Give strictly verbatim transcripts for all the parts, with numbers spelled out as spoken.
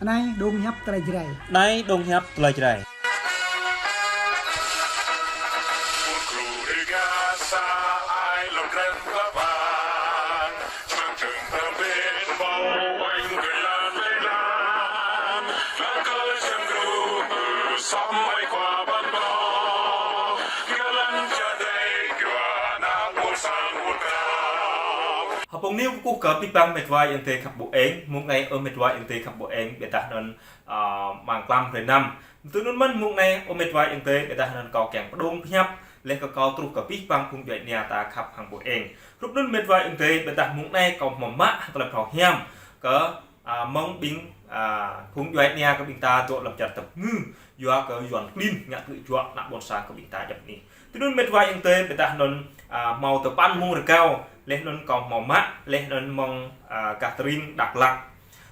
Anai dong hiăp tơlơi Jrai. Anai dong hiăp tơlơi Jrai. Hơpông niu kơkuh kơ abih bang mĕt wa ayŏng adơi khăp ƀu eng, mông anai ơ mĕt wa ayŏng adơi khăp ƀu eng, ƀiădah anŭn, a, mơ̆ng klăm hrơi năm. Tui anŭn mơ̆n mông anai ơ mĕt wa ayŏng adơi, ƀiădah anŭn kâo kiăng pơdŏng pơhiăp, laih kơ kâo truh kơ abih bang phung djuai ania ta khăp hăng ƀu eng. Rup anŭn mĕt wa ayŏng adơi, ƀiădah mông anai kâo hmâo mă tơlơi phrâo hiam kơ a, mơ̆ng ƀing, a, phung djuai ania kơ ƀing ta dŏ lăm čar tơp ngư, yua kơ Yuan klin ngă tơlơi juă ană ƀôn sang kơ ƀing ta djŏp anih. Tui anŭn mĕt wa ayŏng adơi, ƀiădah anŭn, a, hmâo tơpăn mông rơgao, laih anŭn kâo hmâo mă, laih anŭn mơ̆ng, a, gah tơring Dak Lak.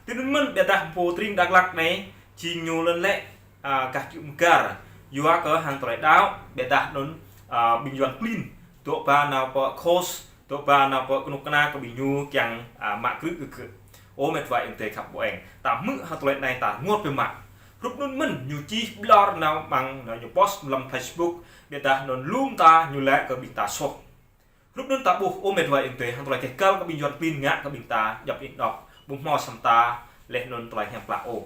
Tui anŭn mơ̆n ƀiădah pô tơring Dak Lak anai, jing ñu lŏn lĕ, a, gah čư̆ mơgar, yua kơ hăng tơlơi đaŏ, ƀiădah anŭn, a, ƀing Yuan klin, dŏ ba nao pơ Khos, dŏ ba nao pơ kơnuk kơna kơ ƀing ñu kiăng, a, mă krư̆ kơ gơ̆. Ơ mĕt wa ayŏng adơi khăp ƀu eng. Ta hmư̆ hăng tơlơi anai ta rơngot biă mă. Rup anŭn mơ̆n ñu čih ƀlŏr nao mơ̆ng nao ñu post lăm Facebook. Ƀiădah anŭn lŏm ta ñu laĭ kơ ƀing ta soh. Rup anŭn ta ƀuh ơ mĕt wa ayŏng adơi hăng tơlơi keh kăl kơ ƀing Yuan klin ngă kơ ƀing ta djŏp anih anŏ. Ƀu hmâo sem ta laih anŭn tơlơi hiam klă ôh.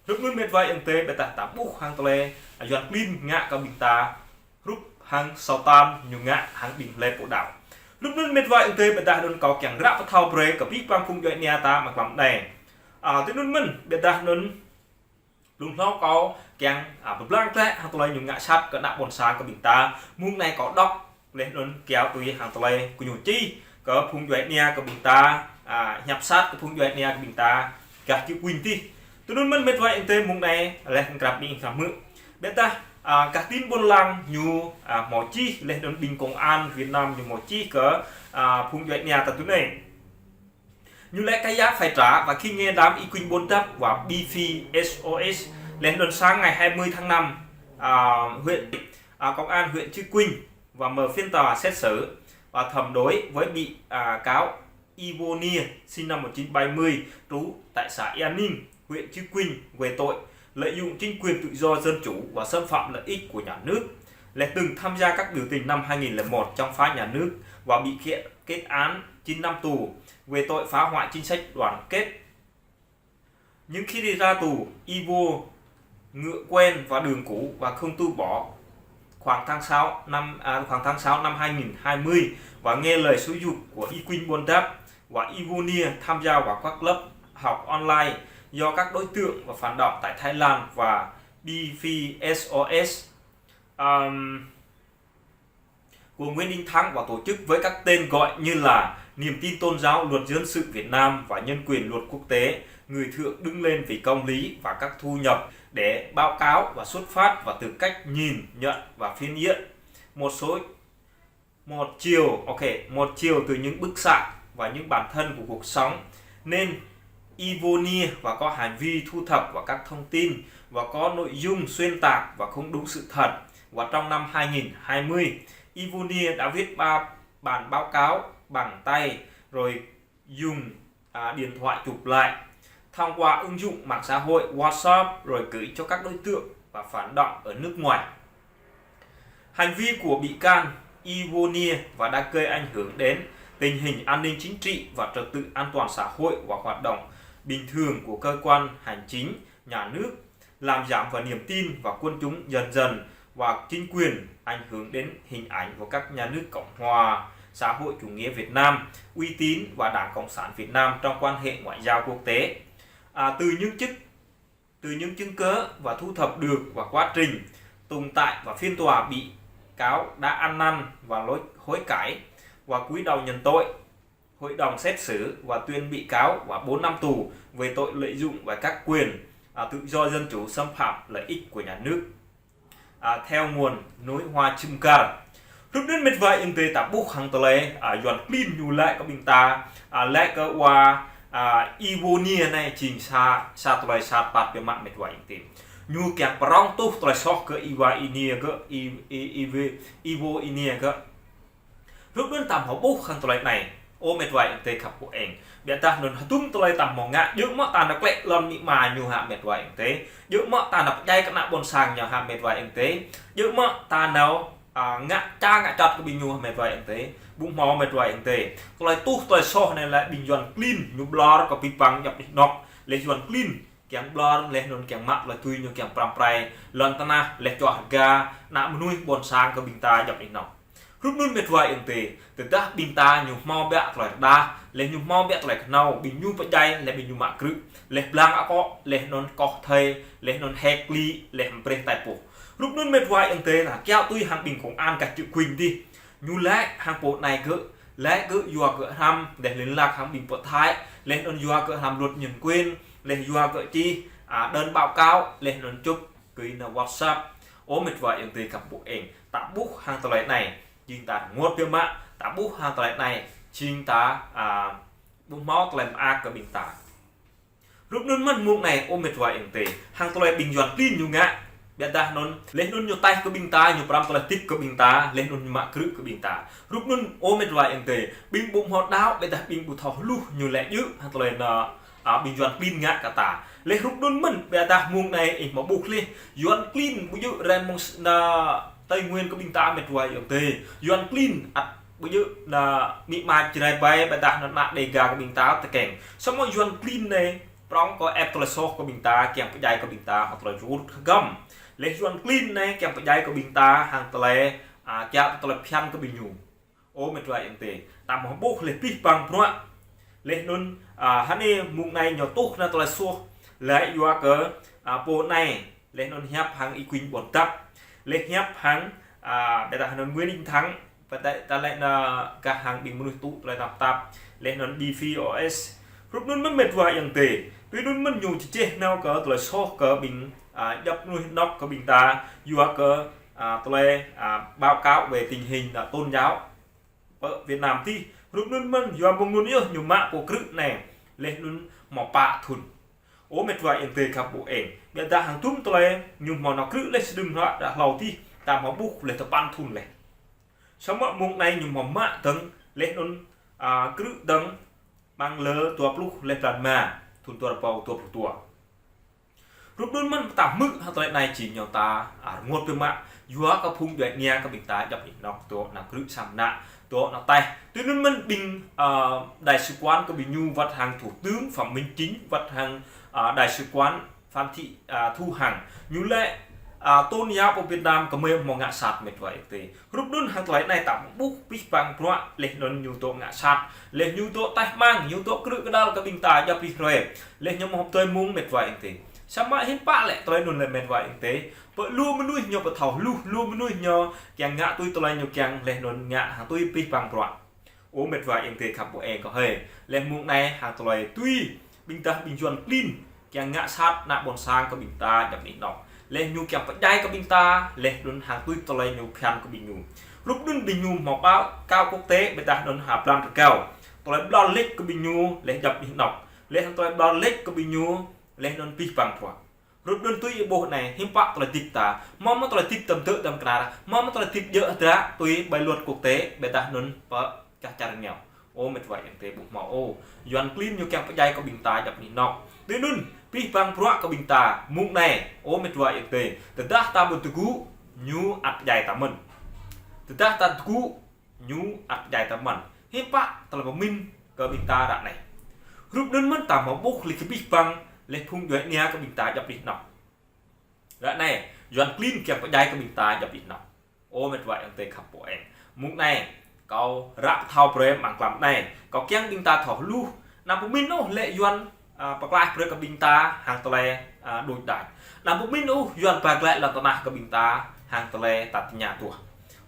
Rup anŭn mĕt wa ayŏng adơi ƀiădah ta ƀuh hăng tơlơi, a, Yuan klin ngă kơ ƀing ta rup hăng Satan ñu ngă hăng ƀing hlơi pô đaŏ. Rup anŭn mĕt wa ayŏng adơi ƀiădah anŭn kâo kiăng ră pơthâo brơi kơ abih bang phung djuai ania ta mơ̆ng klăm anai. A, tui anŭn mơ̆n ƀiădah anŭn blung hlâo kâo kiăng, a, pơblang glaĭ hăng tơlơi ñu ngă sat kơ ană ƀôn sang kơ ƀing ta. Mông anai kâo đŏk laih anŭn kiaŏ tui hăng tơlơi kơ ñu čih kơ phung djuai ania kơ ƀing ta, a, hiăp sat kơ phung djuai ania kơ ƀing ta, gah čư̆ Kuing tih. Tui anŭn mơ̆n mĕt wa ayŏng adơi mông anai laih krăp ƀing ih hmư̆. Ƀiădah, a, gah tin ƀôn lan ñu, a, hmâo čih laih anŭn ƀing công an Việt Nam ñu hmâo čih kơ, a, phung djuai ania ta tui anai. Ñu laĭ kơ ya phải trả và khi nghe đám Y Quynh Buôn Dap và Bi Phi S O S, laih anŭn sáng ngày hai mươi tháng năm, à, huyện, à, công an huyện Chư Quynh và mở phiên tòa xét xử và thẩm đối với bị, à, cáo Y Vô Nia, sinh năm một chín bảy mươi, trú tại xã Ea Ninh, huyện Chư Quynh về tội lợi dụng chính quyền tự do dân chủ và xâm phạm lợi ích của nhà nước, là từng tham gia các biểu tình năm hai nghìn lẻ một chống phá nhà nước và bị kiện kết án chín năm tù về tội phá hoại chính sách đoàn kết. Nhưng khi đi ra tù, Y Vô ngựa quen và đường cũ và không từ bỏ. Khoảng tháng sáu năm, à, khoảng tháng sáu năm hai nghìn hai mươi và nghe lời xúi giục của Y Quynh Buôn Dap và Y Vô Nia tham gia vào các lớp học online do các đối tượng và phản động tại Thái Lan và Bi Phi S O S, ừm, của Nguyễn Đình Thắng và tổ chức với các tên gọi như là Niềm tin tôn giáo, luật dân sự Việt Nam và nhân quyền, luật quốc tế, người thượng đứng lên vì công lý và các thu nhập để báo cáo và xuất phát và từ cách nhìn nhận và phiến diện một số, một chiều, ok, một chiều từ những bức xạ và những bản thân của cuộc sống, nên Y Vô Nia và có hành vi thu thập và các thông tin và có nội dung xuyên tạc và không đúng sự thật. Và trong năm hai nghìn hai mươi, Y Vô Nia đã viết ba bản báo cáo bằng tay rồi dùng, à, điện thoại chụp lại thông qua ứng dụng mạng xã hội WhatsApp rồi gửi cho các đối tượng và phản động ở nước ngoài. Hành vi của bị can Y Vô Nia và đã gây ảnh hưởng đến tình hình an ninh chính trị và trật tự an toàn xã hội và hoạt động bình thường của cơ quan hành chính, nhà nước, làm giảm và niềm tin vào quần chúng nhân dân và chính quyền, ảnh hưởng đến hình ảnh của các nhà nước Cộng hòa xã hội chủ nghĩa Việt Nam, uy tín và Đảng Cộng sản Việt Nam trong quan hệ ngoại giao quốc tế. À, từ những chức, từ những chứng cứ và thu thập được và quá trình tồn tại và phiên tòa, bị cáo đã ăn năn và lối hối cải và cúi đầu nhận tội. Hội đồng xét xử và tuyên bị cáo và bốn năm tù về tội lợi dụng và các quyền, à, tự do dân chủ xâm phạm lợi ích của nhà nước. À, theo nguồn Núi Hoa Chum Gar. Rup anŭn mĕt wa ayŏng adơi ta ƀuh hăng tơlơi, à, Yuan klin ñu laĭ kơ ƀing ta, à, laĭ kơ wa, à, Y Vô Nia anai jing sa, sa tơlơi sat păt biă mă mĕt wa ayŏng adơi. Ñu kiăng pơrŏng tuh tơlơi soh kơ Y Wa Y Nia gơ̆, Y, Y, Y, Y Vô Y Nia gơ̆. Rup anŭn ta hmâo ƀuh hăng tơlơi anai. Ơ mĕt wa ayŏng adơi khăp ƀu eng. Biă dah anŭn hơdôm tơlơi ta hmâo ngă, djơ̆ mơ̆ ta nao klĕ lŏn amĭ ama ñu hă mĕt wa ayŏng adơi. Djơ̆ mơ̆ ta nao pơdjai kơ ană ƀôn sang ñu hă mĕt wa ayŏng adơi. Djơ̆ mơ̆ ta nao, a, ngă ča ngă čăt kơ ƀing ñu hă mĕt wa ayŏng adơi. Ƀu hmâo mĕt wa ayŏng adơi. Tơlơi tuh tơlơi soh anai lĕ ƀing Yuan klin ñu ƀlŏr kơ abih bang djŏp anih anŏ. Lĕ Yuan klin kiăng ƀlŏr, laih anŭn kiăng mă tơlơi tui ñu kiăng pơrăm pơrai lŏn tơnah, laih čuah rơga ană mơnuih ƀôn sang kơ ƀing ta djŏp anih anŏ. Hrup anŭn mĕt wa ayŏng adơi, tơdah ƀing ta ñu hmâo biă tơlơi rơđah, laih ñu hmâo biă tơlơi kơhnâo, ƀing ñu pơdjai, laih ƀing ñu mă krư̆, laih blang akŏ, laih anŭn koh thai, laih anŭn hek klĭ, laih ampreh tai pô. Hrup anŭn mĕt wa ayŏng adơi, na kiaŏ tui hăng ƀing công an kah čư̆ kuing dih. Ñu laĭ hăng pô anai gơ̆, laĭ gơ̆ yua gơ̆ hrăm, laih liên lạc hăng ƀing pơ Thái, laih anŭn yua gơ̆ hrăm luật nhân quyền, laih yua gơ̆ čih, a, đơn báo cáo, laih anŭn čŭp gửi nao WhatsApp. Ơ mĕt wa ayŏng adơi khăp ƀu eng, ta ƀuh hăng tơlơi anai, jing ta rơngot biă mă, ta ƀuh hăng tơlơi anai, jing ta, a, ƀu hmâo tơlơi mơak kơ ƀing ta. Hrup anŭn mơ̆n mông anai ơ mĕt wa ayŏng adơi. Hăng tơlơi ƀing Yuan klin ñu ngă. Biă dah anŭn, laih anŭn ñu taih kơ ƀing ta, ñu pơrăm tơlơi tip kơ ƀing ta, laih anŭn ñu mă krư̆ kơ ƀing ta. Hrup anŭn ơ mĕt wa ayŏng adơi. Ƀing ƀu hmâo đaŏ, biă dah ƀing ƀu thâo hluh ñu laĭ djơ̆, hăng tơlơi anŭn, a, ƀing Yuan klin ngă kơ ta. Laih hrup anŭn mơ̆n, biă dah mông anai ih hmâo ƀuh laih. Yuan klin ƀu djơ̆ rai mơ̆ng s-, anŭn Tây Nguyên kơ ƀing ta mĕt wa ayŏng adơi. Yuan klin ăt ƀu djơ̆ anŭn amĭ ama Jrai ƀai, biă dah anŭn ană Đêga kơ ƀing ta tơkeng. Samơ̆ Yuan klin anai, prŏng kơ ĕp tơlơi soh kơ ƀing ta, kiăng pơdjai kơ ƀing ta, hăng tơlơi čut hơgăm. Laih Yuan klin anai, kiăng pơdjai kơ ƀing ta, hăng tơlơi, a, kiaŏ tơlơi phiăn kơ ƀing ñu. Ơ mĕt wa ayŏng adơi, ta hmâo ƀuh laih abih bang bruă. Laih anŭn, a, hơnai mông anai ñu tuh anŭn tơlơi soh, laĭ yua kơ, a, pô anai, laih anŭn hiăp hăng Y Quynh Buôn Dap. Laih hiăp hăng, a, biă dah anŭn Nguyễn Đình Thắng, pơtă ta laĭ anŭn gah hăng ƀing mơnuih tŭ tơlơi tơnap tap, laih anŭn B V O S. Hrup anŭn mơ̆n mĕt wa ayŏng adơi. Tui anŭn mơ̆n ñu čơčeh nao kơ tơlơi soh kơ ƀing, a, djŏp mơnuih anŏ kơ ƀing ta, yua kơ, a, tơlơi, a, báo cáo về tình hình, a, tôn giáo pơ Việt Nam dih. Hrup anŭn mơ̆n, yua mơ̆ng anŭn yơh ñu mă pô krư̆ anai, laih anŭn hmâo pă thŭn. Ơ mĕt wa ayŏng adơi khăp ƀu eng. Biă dah hăng hơdôm tơlơi ñu hmâo nao krư̆ laih sơdơ̆ng hră đah hlâo dih, ta hmâo ƀuh laih tơpăn thŭn laih. Samơ̆ mông anai ñu hmâo mă dơ̆ng, laih anŭn, a, krư̆ dơ̆ng, amăng lơ dua pluh laih blan rơma, thŭn dua rơbâo dua pluh dua. Hrup anŭn mơ̆n ta hmư̆ hăng tơlơi anai jing ñu ta, a, rơngot biă mă, yua kơ phung djuai ania kơ ƀing ta djŏp anih anŏ dŏ nao krư̆ samơ̆ nao, dŏ nao taih. Tui anŭn mơ̆n ƀing, a, đại sứ quán kơ ƀing ñu wơ̆t hăng thủ tướng Phạm Minh Chính, wơ̆t hăng, a, đại sứ quán Phạm Thị, a, Thu Hằng. Ñu laĭ, a, tôn giáo pơ Việt Nam kơ mơi hmâo ngă sat mĕt wa ayŏng adơi. Hrup anŭn hăng tơlơi anai ta ƀuh abih bang bruă laih anŭn ñu dŏ ngă sat. Laih ñu dŏ taih mang, ñu dŏ krư̆ kơdăl kơ ƀing ta djŏp anih hrơi. Laih ñu hmâo hơdôm mông mĕt wa ayŏng adơi. Samơ̆ hiư̆m pă lĕ tơlơi anŭn lĕ mĕt wa ayŏng adơi. Pơ lu mơnuih ñu ƀu thâo hluh, lu mơnuih ñu kiăng ngă tui tơlơi ñu kiăng laih anŭn ngă hăng tui abih bang bruă. Ơ mĕt wa ayŏng adơi khăp ƀu eng kơ hơi. Laih mông anai hăng tơlơi tui ƀing dah ƀing Yuan klin kiăng ngă sat ană ƀôn sang kơ ƀing ta djŏp anih anŏ. Laih ñu kiăng pơdjai kơ ƀing ta, laih anŭn hăng tui tơlơi ñu phiăn kơ ƀing ñu. Hrup anŭn ƀing ñu hmâo báo cáo quốc tế, biă dah anŭn ha blan rơgao. Tơlơi ƀlŏr laih kơ ƀing ñu, laih djŏp anih anŏ. Laih hăng tơlơi ƀlŏr laih kơ ƀing ñu, laih anŭn abih bang bruă. Hrup anŭn tui ih ƀuh anai, hiư̆m pă tơlơi tip ta. Hmâo mơ̆ tơlơi tip tơm tơ̆ tơm kơnar. Hmâo mơ̆ tơlơi tip djơ̆ hơdră, tui ƀai luật quốc tế, biă dah anŭn pơ čah čar rơngiao. Ơ mĕt wa ayŏng adơi ƀu hmâo ôh. Yuan klin ñu kiăng pơdjai kơ ƀing ta djŏp anih anŏ. Tui anŭn, abih bang bruă kơ ƀing ta, mông anai, ơ mĕt wa ayŏng adơi. Tơdah ta ƀu tơgŭ, ñu ăt pơdjai ta mơ̆n. Tơdah ta tơgŭ, ñu ăt pơdjai ta mơ̆n. Hiư̆m pă tơlơi pơmĭn kơ ƀing ta ră anai. Hrup anŭn mơ̆n ta hmâo ƀuh laih kơ abih bang, laih phung djuai ania kơ ƀing ta djŏp anih anŏ. Ră anai, Yuan klin kiăng pơdjai kơ ƀing ta djŏp anih anŏ. Ơ mĕt wa ayŏng adơi khăp ƀu eng. Mông anai, kâo ră pơthâo brơi amăng klăm anai. Kâo kiăng ƀing ta thâo hluh. Anăm pơmĭn ôh lĕ Yuan, a, pơklaih brơi kơ ƀing ta hăng tơlơi, a, đôč đač. Anăm pơmĭn ôh Yuan ba glaĭ lŏn tơnah kơ ƀing ta hăng tơlơi ta tơña tuh.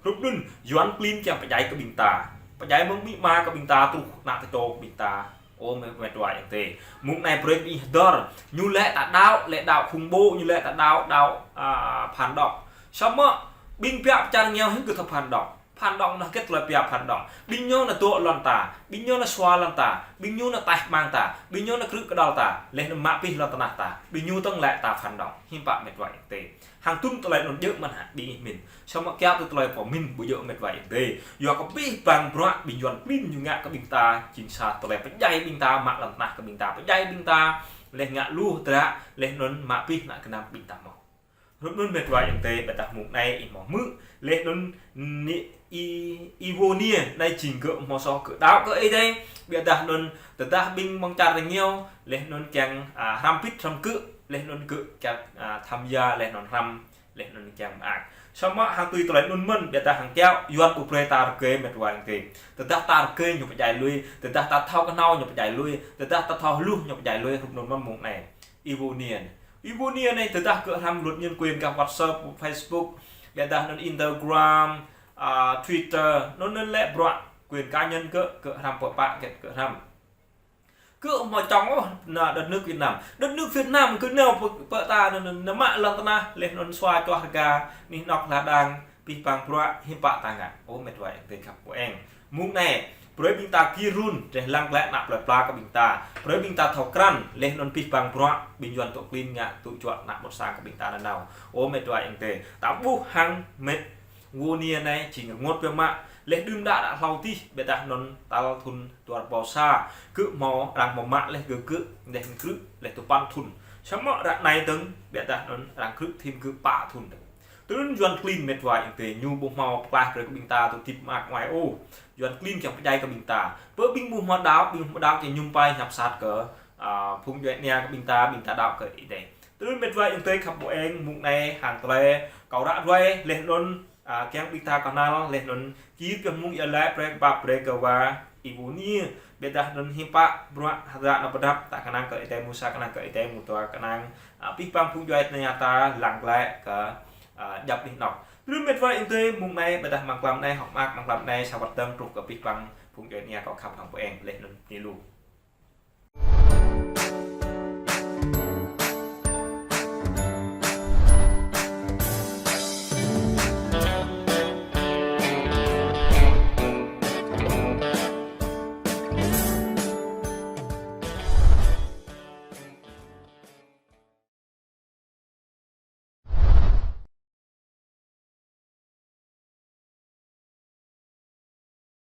Hrup anŭn, Yuan klin kiăng pơdjai kơ ƀing ta. Pơdjai mơ̆ng amĭ ama kơ ƀing ta truh ană tơčô kơ ƀing ta. Ơ mĕt, mĕt wa ayŏng adơi. Mông anai brơi ƀing ih hơdơr. Ñu laĭ ta đaŏ, laĭ đaŏ khủng bố, ñu laĭ ta đaŏ, đaŏ, a, phản động. Samơ̆ ƀing biă čar rơngiao hĭ kơ ta phản động. Phản động anŭn hơget tơlơi pia phản động. Ƀing ñu anŭn dŏ lŏn ta, ƀing ñu anŭn sua lŏn ta, ƀing ñu anŭn taih mang ta, ƀing ñu anŭn krư̆ kơđăl ta, laih anŭn mă abih lŏn tơnah ta, ƀing ñu tŏng lĕ ta phản động. Hiư̆m pă met wa ayŏng adơi. Hăng tŭm tơlơi anŭn djơ̆ mơ̆n hă ƀing ih mĭn. Samơ̆ kiaŏ tui tơlơi pơmĭn ƀu djơ̆ met wa ayŏng adơi. Yua kơ abih bang bruă ƀing Yuan klin ñu ngă kơ ƀing ta, jing sa tơlơi pơdjai ƀing ta, mă lŏn tơnah kơ ƀing ta, pơdjai ƀing ta, laih ngă lu hơdră, laih anŭn mă abih ană gơnam ƀing ta mơ̆n. Rup anŭn met wa ayŏng adơi, ƀiădah mông anai ih hmâo hmư̆, laih anŭn ni i, Iwonia anai jing gơ̆ hmâo soh gơ̆ đaŏ kơ Ơi Adai, ƀiădah anŭn tơdah ƀing mơ̆ng čar rơngiao, laih anŭn kiăng, a, hrăm bĭt hrăm gơ̆, laih anŭn gơ̆ kiăng, a, tham gia, laih anŭn hrăm, laih anŭn kiăng mơak. Samơ̆ hăng tui tơlơi anŭn mơ̆n, ƀiădah hăng kiaŏ, Yuan ƀu brơi ta rơgơi met wa ayŏng adơi. Tơdah ta rơgơi ñu pơdjai lui, tơdah ta thâo kơhnâo ñu pơdjai lui, tơdah ta thâo hluh ñu pơdjai lui, rup anŭn mơ̆n mông anai. Iwonia. Iwonia anai tơdah gơ̆ hrăm luật nhân quyền gah WhatsApp, Facebook, ƀiădah anŭn Instagram, a, Twitter, anŭn anŭn lĕ bruă quyền cá nhân gơ̆, gơ̆ hrăm pơpă hơget gơ̆ hrăm. Gơ̆ hmâo čŏng ôh nao đất nước Việt Nam. Đất nước Việt Nam gơ̆ nao pơ, pơ ta anŭn, anŭn, anŭn mă lŏn tơnah, laih anŭn sua čuah rơga, anih anŏ hla đang, abih bang bruă, hiư̆m pă ta ngă. Ơ met wa ayŏng adơi khăp pô eng. Mông anai, brơi ƀing ta gir run, reh lăng glaĭ ană plơi pla kơ ƀing ta. Brơi ƀing ta thâo krăn, laih anŭn abih bang bruă, ƀing Yuan tŏ klin ngă, tŭ juă ană ƀôn sang kơ ƀing ta nanao. Ơ met wa ayŏng adơi, ta ƀuh hăng met Iwonia anai, jing rơngot biă mă, laih đưm đă đă hlâo adih, ƀiădah anŭn tal thŭn dua rơbâo sa, gơ̆ hmâo, arăng hmâo mă laih gơ̆ gơ̆, laih krư̆, laih tơpăn thŭn. Samơ̆ ră anai dơ̆ng, ƀiădah anŭn arăng krư̆ thim gơ̆ pă thŭn dơ̆ng. Tui anŭn Yuan klin met wa ayŏng adơi ñu ƀu hmâo pơklaih brơi kơ ƀing ta tŭ tip mơak mơai ôh. Yuan klin kiăng pơdjai kơ ƀing ta. Pơ ƀing ƀu hmâo đaŏ, ƀing ƀu đaŏ kiăng mơñum pai hiăp sat kơ, a, phung djuai ania kơ ƀing ta, ƀing ta đaŏ kơ Ơi Adai. Tui anŭn met wa ayŏng adơi khăp pô eng, mông anai hăng tơlơi kâo ră ruai, laih anŭn, a, kiăng ƀing ta kơnăl, laih anŭn gir pioh mông ia laĭ brơi kơ pap brơi kơ wa Iwonia. Ƀiădah anŭn hiư̆m pă bruă hơdră anŭn pơdăp, ta kơnang kơ Ơi Adai mơ̆ sa kơnang kơ Ơi Adai mơ̆ dua kơnang, a, abih bang phung djuai ania ta lăng glaĭ kơ, a, djăp anih anŏ. Tui anŭn met wa ayŏng adơi, mông anai ƀiădah mlam anai, hŏk mơak mlam anai, sa wơ̆t dơ̆ng truh kơ abih bang phung djuai ania kâo khăp hăng pô eng, laih anŭn bơni lu.